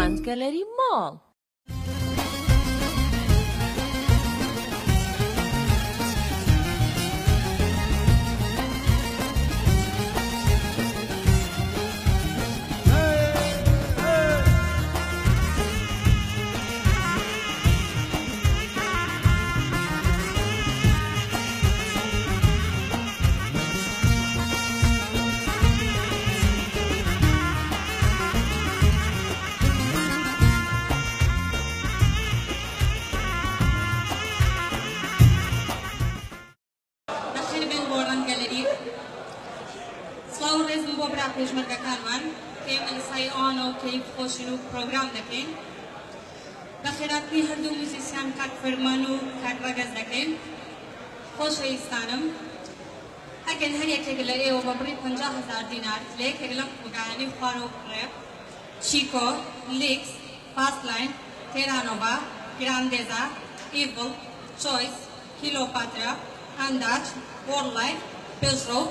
گۆڕان گەلەری مۆڵ. بەخێر بێن بۆ ڕەنگ گەلەری. سڵاو و ڕێزم بۆ برا پێشمەرگەکانمان کە ئێمە لە سایەی ئەوانەوە کەیف خۆشین و پرۆگرام دەکەین. بەخێراتنی هەردوو موزیسیان کاک فەرمان و کاک ڕەگەز دەکەین. خۆشەویستانم ئەگەر هەر یەکێک لە ئێوە بە بڕی 50,000 دینار لە یەکێک لەم کۆگایانەی خوارەوە بکڕێ، چیکۆ، لیکس، فاست لاین، تێرانۆڤا، گراندێزا، ئیڤڵ، چۆیس، کیلۆپاترا، ئانداج، وۆرڵد لایف، پێشڕەو،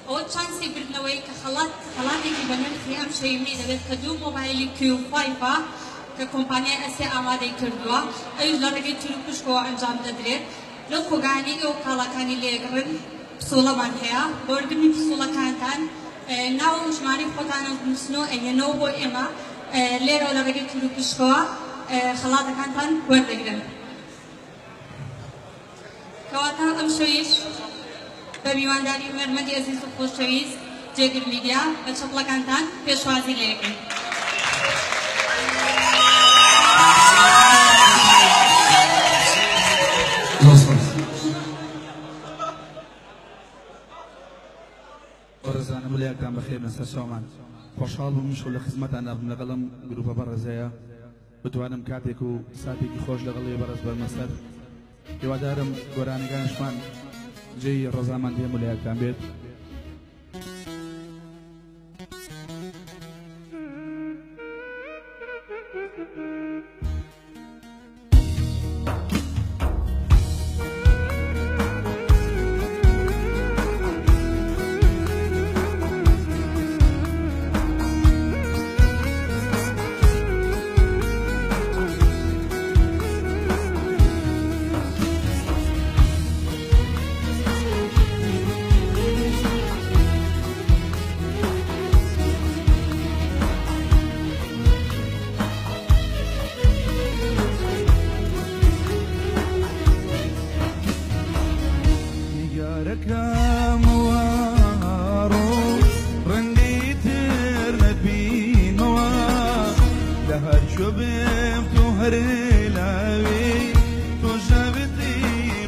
ئەوە چانسی بردنەوەی کە خەڵات خەڵاتێکی بە نرخی ئەم شەوی دەبێت کە دوو مۆبایلی Q five ە کە کۆمپانیای ئەسێ ئامادەی کردووە، ئەویش لە ڕێگەی تیروپشکەوە ئەنجام دەدرێت. لەو کۆگایانەی ئێوە کاڵاکانی لێگڕن پسوڵەمان هەیە، بۆ وەرگرتنی پسوڵەکانتان ناو و ژمارەی خۆتانە بنووسن و ئەیهێنەوە بۆ ئێمە، لێرەوە لە ڕێگەی تیروپشکەوە خەڵاتەکانتان وەردەگرن. کەواتە ئەم شەویش بە میوانداری هونەرمەندی ئەزیز و خۆشەویست جێگر میدیا بە چەپڵەکانتان پێشوازی لێ ئەکەین. زۆر سپاس. بەڕێزانم لایەکتان بەخێر بن سەرچاومان. خۆشحاڵ بووم ئیمشەو لە خزمەتاندا بم لەگەڵ ئەم گروپە بەڕێزەیە بتوانم کاتێک و ساتێکی خۆش لەگەڵ ئێوەی بەڕێز بەرمە سەر. هیوادارم گۆرانیەکانیشمان جێی ڕەزامەندی هەموو لایەکتان بێت. نیگارەکەمەوە ڕۆ ڕەنگی تر نەبینمەوە لە هەر کوێ بێم تۆ هەر لاوێی تۆ ژاوێتی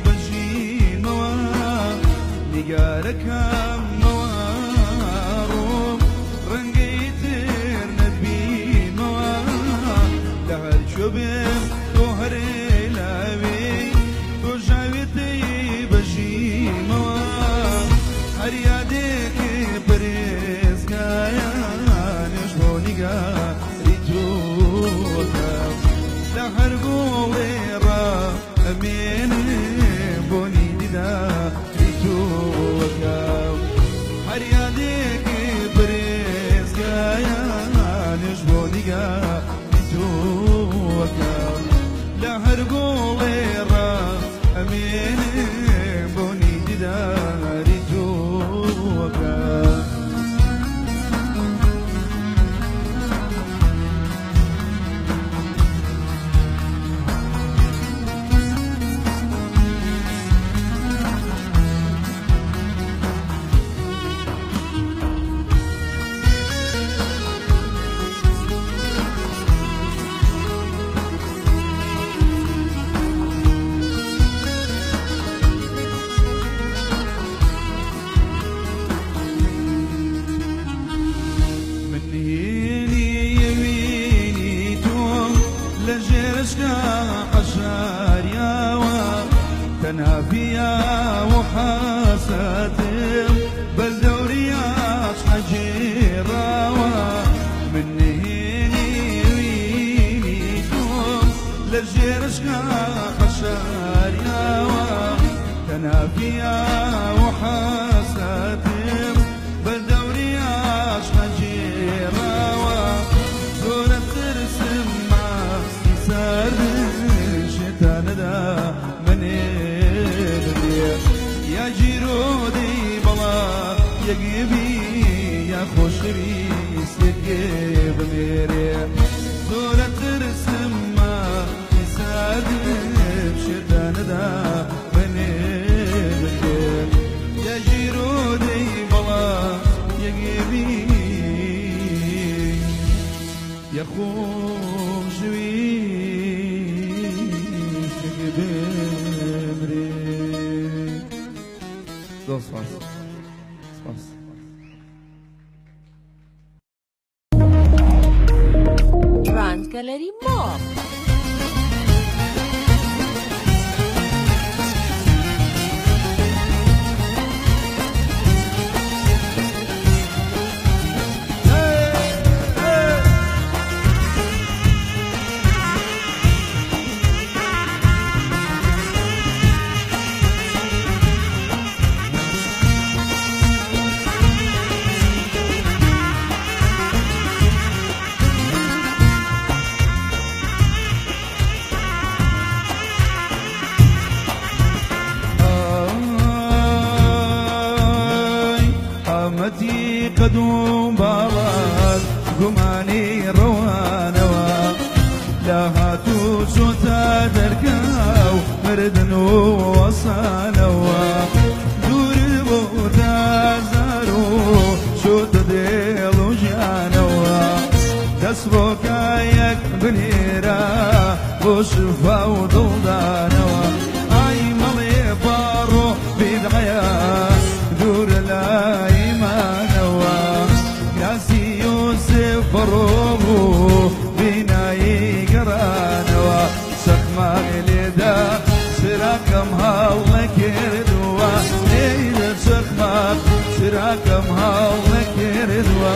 بەژینمەوە نیگارەکەمەوە ڕۆ ڕەنگی تر نەبینمەوە لە هەر کوێ بێم تۆ هەر لاوێی تۆ ژاوێتی بەژیمەوە هەر یادێکی پرێزگایانش بۆ نیگاری تۆکەم لە هەر گوڵێ ڕا ئەمێنێ بۆنی دیداری تۆکەم هەر یادێکی پرێزگایانش بۆ نیگاری تۆکەم لە هەر گوڵێ ڕا ئەمێنێ بۆنی دیداری تۆکەم. من هێنی یەوینی تۆم لە ژێرشکا حەشاریاوە تەنها پیا و حەسەتم بەر دەوریاش حەجێڕاوە من نهێنی وینی تۆم لە ژێرشکا حەشاریاوە تەنها پیا و حەسەتم بەر دەوریاش حەجێڕاوە زۆرە ترسم یەخۆم ژویشک بمرێ. زۆر سپاس سپاس. Grand Gallery Mall. ئای قامەتی قەدوم باڵات گومانی ڕەوانەوە لە هاتوو چۆتە دەرکاو مردن و وەسانەوە دوور بۆ تازار و چۆتە دێڵ و ژیانەوە دەست بۆ کایەک بنێرە بۆ شفا و دڵدانەوە ئای مەڵێ پاڕۆ بیدعەیە دوور لە ئیمانەوە کاسی یوسف بڕۆ بوو بینایی گەڕانەوە چەخماغ لێدا چراکەم هەڵ نەکردووە لێی چەخماغ چراکەم هەڵ نەکردووە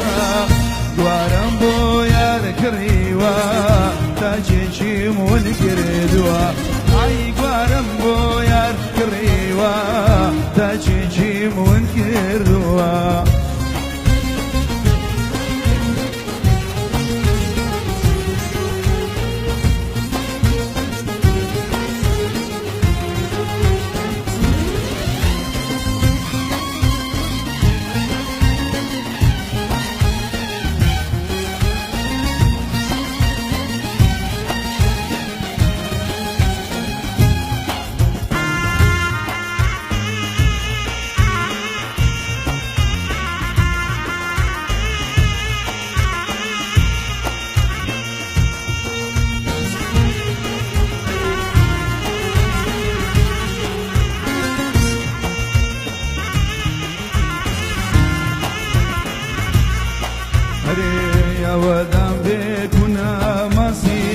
گوارم بۆ یار کڕیوە تاجێکیم ون کردووە ئای گوارم بۆ یار کڕیوە تاجێکیم ون کردووە. ئەرێ ئەوەدام بێکونا ماسی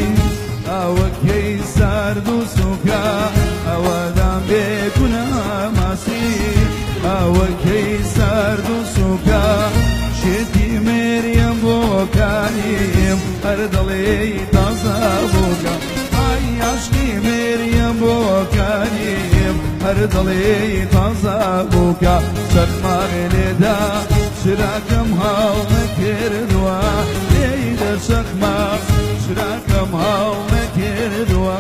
ئاوەکەی سارد و سوکە ئەوەدام بێکونا ماسی ئاوەکەی سارد و سوکە شێتی مێریم بۆ کاریم هەر دەڵێی تازە بووکە ئای عاشقی مێریم بۆ کاریم هەر دەڵێی تازە بووکە چەخماغێ لێدا چراکەم هەڵ نەکردووە لێی دەچەخماغ چراکەم هەڵ نەکردووە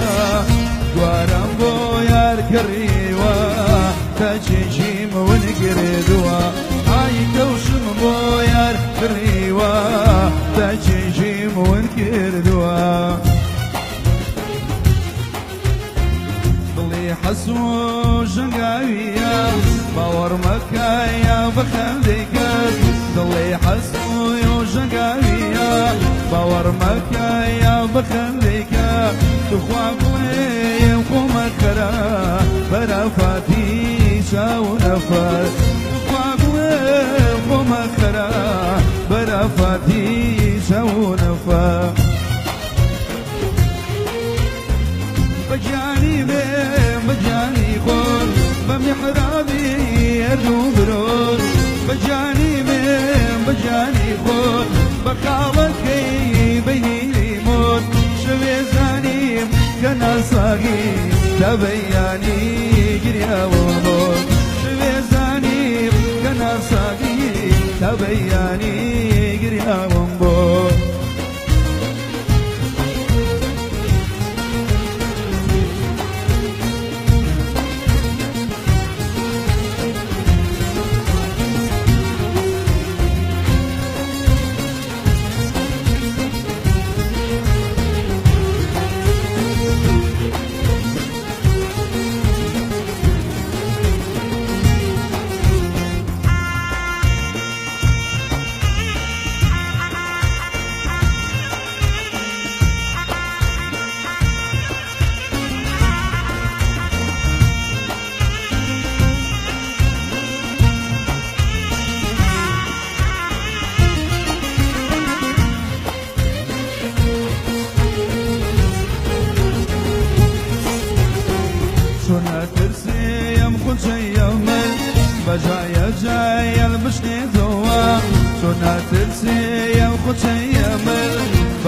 گوارم بۆ یار کڕیوە تاجێکیم ون کردووە ئای کەوشم بۆ یار کڕیوە تاجێکیم ون کردووە. دڵی حەسوو ژەنگاویە باوەڕ مەکەیە بەخەندەی کەس دڵی حەسووی و ژەنگاویە باوەڕ مەکەیە بەخەندەی کە توخوا بڵێم خۆمەکەرە بەرافاتی چاو نەفەر توخوا بڵێم خۆمەکەرە بەرافاتی چاو نەفەر. بەگیانی بێ بەگیانی خۆر بە میحرابی هەردوو برۆر بەگیانی بێ بەگیانی خۆر بە خاڵەکەی بەینی لیمۆر شەوێ زانیم کە ناساغی تا بەیانی گریاوە بۆر شەوێ زانیم کە ناساغی تا بەیانی گریاوم بۆ.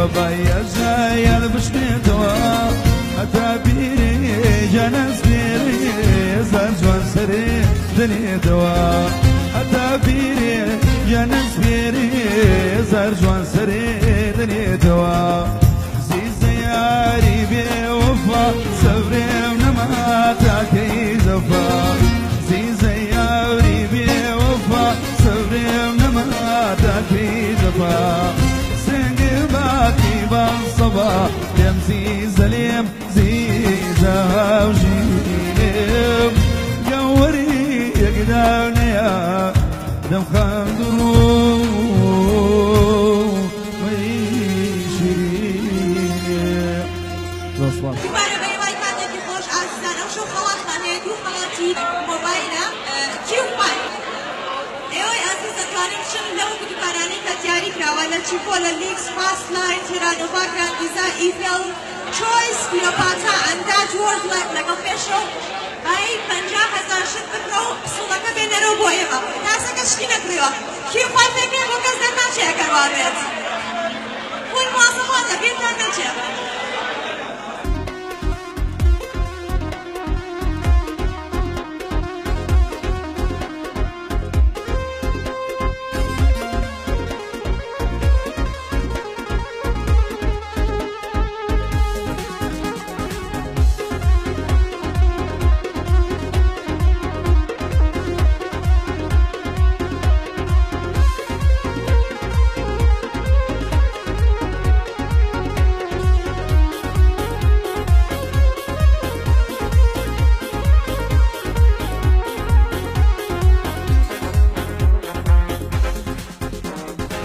بەبایەژایان بشکێتەوە هەتا بیرێ گیانە سپێرێ زار جوان سەرێ دنێتەوە هەتا بیرێ گیانە سپێرێ زار جوان سەرێ دنێتەوە زیزە یاری بێوەفا سەورێم نەما تاکەی جەفا زیزە یاری بێوەفا سەورێم نەما تاکەی جەفا سنگ باقی بەسەبا لێم زیزە لێم زیزە هاوژینم گەوەری یەکدانەیە دەمخەم دڕووی شیرینێ. زۆر سوپاس. دووبارە بە هیوای کاتێکی خۆش ئازیزان، ئەمشەو خەڵاتمان هەیە، دوو خەڵاتی مۆبایلە کیو فایڤ. ئێوەی ئازیز دەتوانن بچن لەو دوکانانەی کە دیاری کراوە لە چیپۆ، لە لیکس، فاست لاین، تێرانۆڤا، گراندیزا، ئیفێڵ، چۆیس، کلیۆپاترا، ئەنداج، وۆرد لایف لەگەڵ پێشڕەو بایی 50,000 شت بکڕە و پسوڵەکە بێنەرەوە بۆ ئێمە. تاسە کەس شتی نەکڕیوە. کیو فایڤێکەیە بۆ کەس دەرناچێ ئەگەر وابێت. خۆی مواسەفاتە بیرتان نەچێ.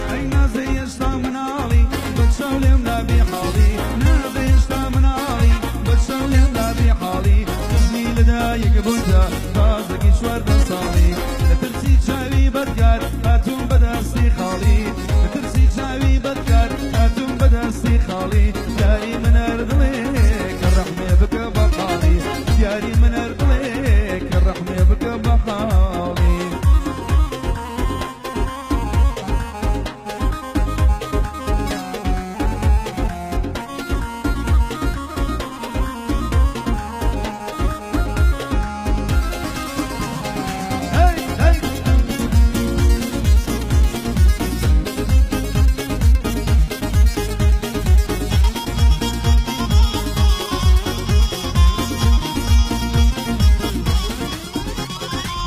ئەی نازێ هێشتا مناڵی بە چاو لێم نابی حاڵی نازێ هێشتا مناڵی بە چاو لێم نابی حاڵی دژی لەدایک بوویتە تازەکی 14 ساڵی لە ترسی چاوی بەدکار هاتووم بەدەستی خاڵی لە ترسی چاوی بەدکار هاتووم بەدەستی خاڵی دیاری من هەر دڵێ کە ڕەحمێ بکە بە حاڵی دیاری من هەر دڵێ کە ڕەحمێ بکە بە حاڵی. هەی هەی.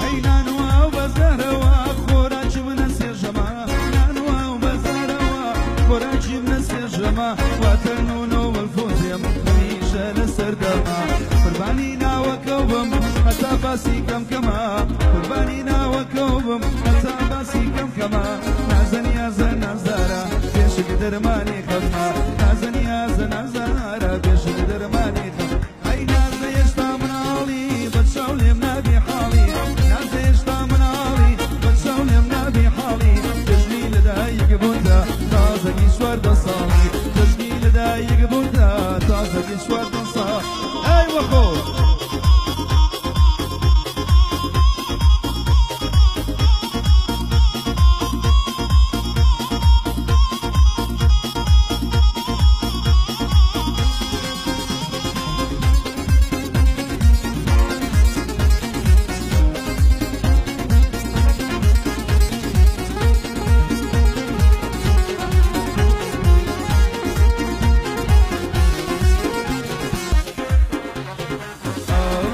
ئەی نانوە و بەزەرەوە خۆراکی منە سێژەمە نانوە و بەزەرەوە خۆراکی منە سێژەمە واتە نونۆ وەلفۆتێم هەمیشە لەسەر دەما قوربانی ناوەکەو بم هەتا باسی کەم کەمە قوربانی ناوەکەو بم هەتا باسی کەم کەمە نازە نیازە نازدارە پێشک دەرمانی خەمە نازە نیازە نازدارە پێشک دەرمانی خەمە ئەی نازە هێشتا مناڵی بە چاو لێم نابی حاڵی نازە هێشتا مناڵی بە چاو لێم نابی حاڵی جەژنی لەدایک بوونتە تازەکی 14 ساڵی جەژنی لەدایک بوونتە تازەکی 14 ساڵ ئەی وەخۆ.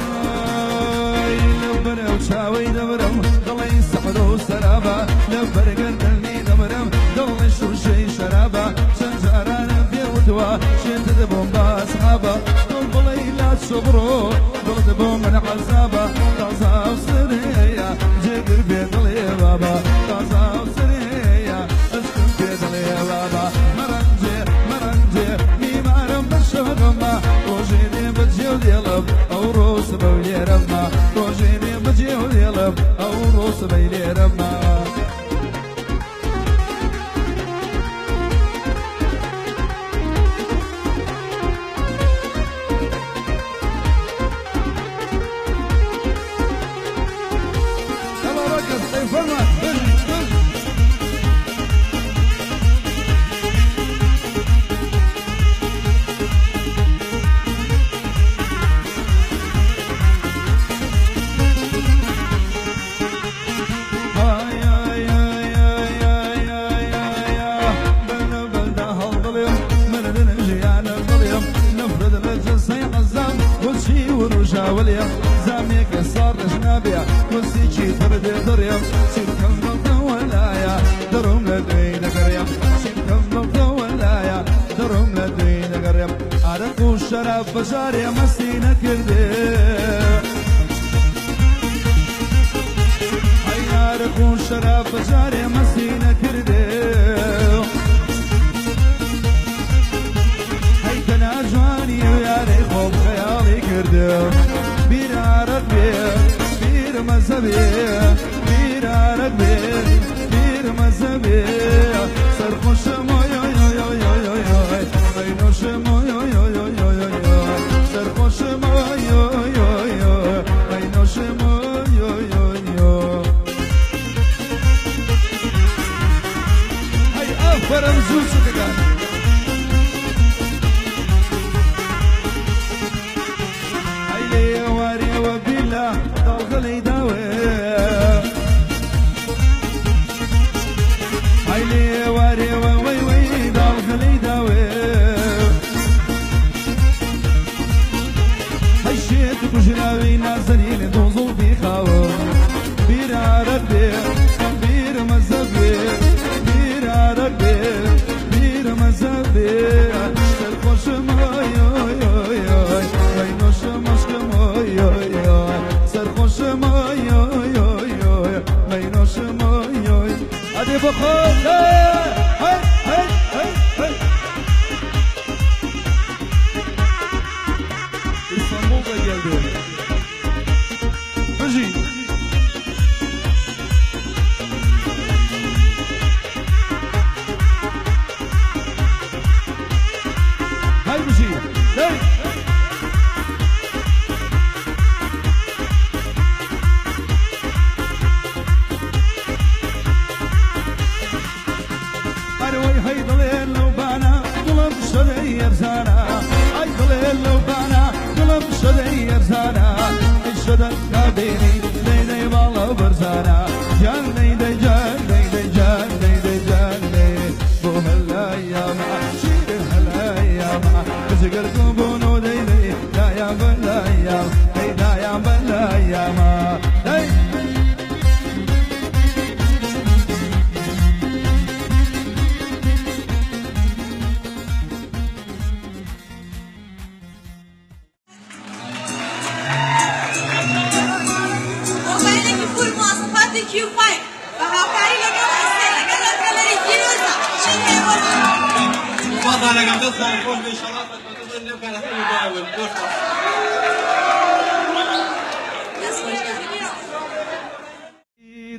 ئای لەبەرەو چاوەی دەمرم دڵی سەحر و سەرابە لەبەر گەردنی دەمرم دڵی شووشەی شەرابە چەند جارانم پێ وتووە شێتت بۆم بە ئەسحابە دڵ بڵێی لات شۆ بڕۆ دڵت بۆ من عەزابە تازە ئەو سەرەیە جێگر پێ دڵێ بابا تازە ئەو سەرەیە عشقم پێ دڵێ بابا مەڕەنجێ مەڕەنجێ بیمارم بە شەوەمە ڕۆژێ دێ بەجێ و دێڵم ئەو ڕۆ سبە و لێرەمە ڕۆژێ دێ بەجێ و دێڵم ئەو ڕۆ سبەی لێرەمە. دڵێم زامێکە ساڕش نابێ کورسیکی تر دێ دڕێم چیرکەم دڵتەوەلایە دڕم لە دوێی دەگەڕێم چیرکەم دڵتەوەلایە دڕم لە دوێی دەگەڕێم عارەق و شەراب بەژارێ مەستی نەکردێ ئەی عارەق و شەراب بەژارێ مەستی نەکردێ هەی تەنها جوانی و یارەی خۆم خەیاڵی کردم بیر عارەق بێ بیر مەزە بێ بیر عارەق بێ بیر مەزە بێ سەرخۆشم ئۆی ئۆی ئۆی ئۆی ئۆی ئۆی ئۆی ئەی نۆشم ئۆی ئۆی ئۆی ئۆی ئۆی ئۆی ئۆی سەرخۆشم ئۆی ئۆی ئۆی ئۆی ئەی نۆشم ئۆی ئۆی ئۆی ئۆی هەی ئافەرم زوو چووکەکان ئەی لێوارێوە بیلا داڵغەلەی داوێ ئەی لێوارێوە وەی وەی داڵغەلەی داوێ هەی شێت کوژراوی نازەنین دۆزڵ خاوە بیر عارەق بێ بیر مەزە بێ بیر عارەق بێ بیر مەزە بێ سەرخۆشم ئۆی ئۆی ئۆی ئۆی ئەی نۆشم عشقم ئۆی ئۆی ئۆی سەرخۆشم ئۆی ئۆی ئۆی ئۆی ئەی نۆشم ئۆی ئۆی ئەدێ بخۆ هەی هەی هەی هەی İstanbul da geldi. Bıjı. Hay Bıjı. Hey. ئەرەوەی هەی دڵێ لەو بانە دڵم شەدەی ئەرزانە ئەی دڵێ لەو بانە دڵم شەدەی ئەرزانە ئەی شەدە نابێنی دەی دەی باڵە بەرزانە جان دەی دەی جان دەی دەی جان دەی دەی جان دەی بۆ هەلایەمە شیرن هەلایەمە بجگەر بۆن و دەی دەی دایان بەلایەم دەی دایان بەلایەمە دەی مۆبایلێکی full مواسەفاتی Q5 بە هاوکاری لەگەڵ لەگەڵ گەلەری پیرۆزە چی هەیە بۆ تفضل لەگەڵ دەستان خۆش بێ ئینشاڵڵا سەرکەوتن لەو کارەکەی دوای زۆر سپاس. دەست خۆش گیان.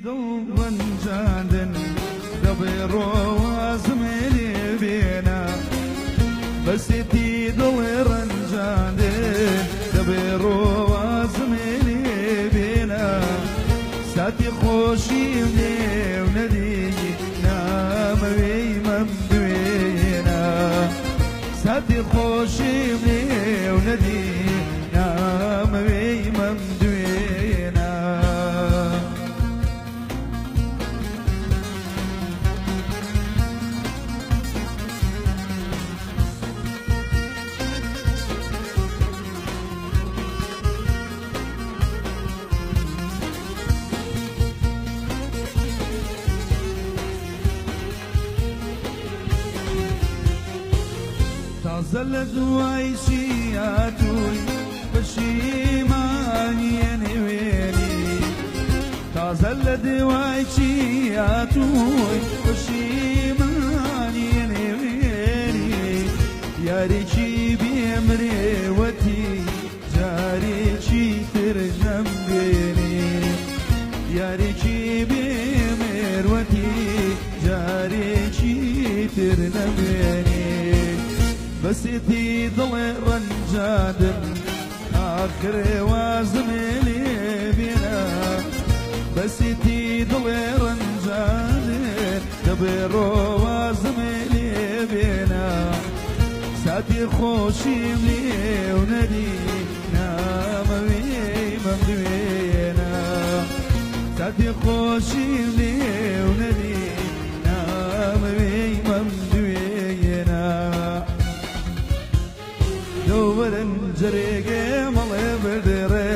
دڵ ڕەنجاندن دەبێ ڕۆوازمێ لێ بێنە بەسێتی دڵێ ڕەنجاندن دەبێ ڕۆوازمێ لێ بێنە ساتی خۆشیم لێو نەدی نامەوێی مەمدوێنە ساتی خۆشیم لێو نەدی نامەوێی مەمدوێنە تازە لە دوای چیاتووی پەشیمانیە نوێنی تازە لە دوای چیاتووی پەشیمانیە نوێنی یاریکی بێمرێوەتی جارێکی تر نەمبێنی یاریکی بێمێروەتی جارێکی تر نەمێنی بەسێتی دڵێ ڕەنجادن ئاخرێ وازمێ لێ بێنە بەسێتی دڵێ ڕەنجادن دەبێ ڕۆوازمێ لێ بێنە ساتی خۆشیم لێو نەدی نامەوێ مەمدوێنە ساتی خۆشیم لێو نەدی نامەوێ مەمدوێنە دەوەرن جەرێگێ مەڵێ بردێڕێ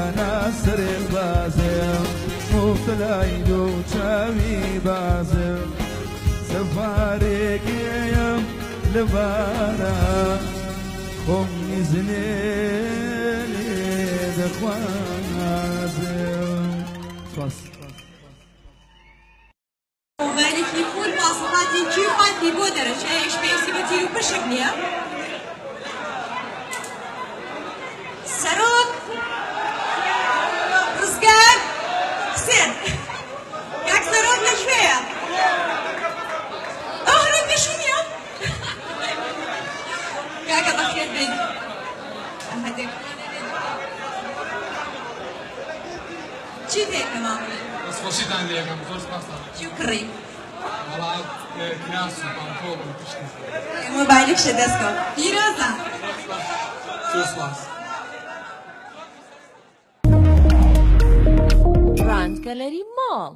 قوربانە سەرێ بازم مبتەلای دوو چاوی بازم سەفارێکیم لە بارە خۆم ئیزنێ لێ دەخوازم. سپاس. مۆبایلێکی فول مواسەفاتی کیو فایفی بۆ دەرەچێ ئەویش پێویستی بە تیر و پشک نییە. سەرۆک ڕزگار حسێن کاک سەرۆک لە کوێیە؟ ئەو هەرۆک پێشوو نییە؟ کاکە بەخێر بێن. هەندێک چی پێکە مامۆ؟ دەستخۆشیتان لێ ئەکەم زۆر سپاستان. چی کڕی؟ وەڵا کراس و پانتۆڵ و پشتی. مۆبایلێکشە دەستکەوت. پیرۆزە. زۆر سپاس. Grand Gallery Mall.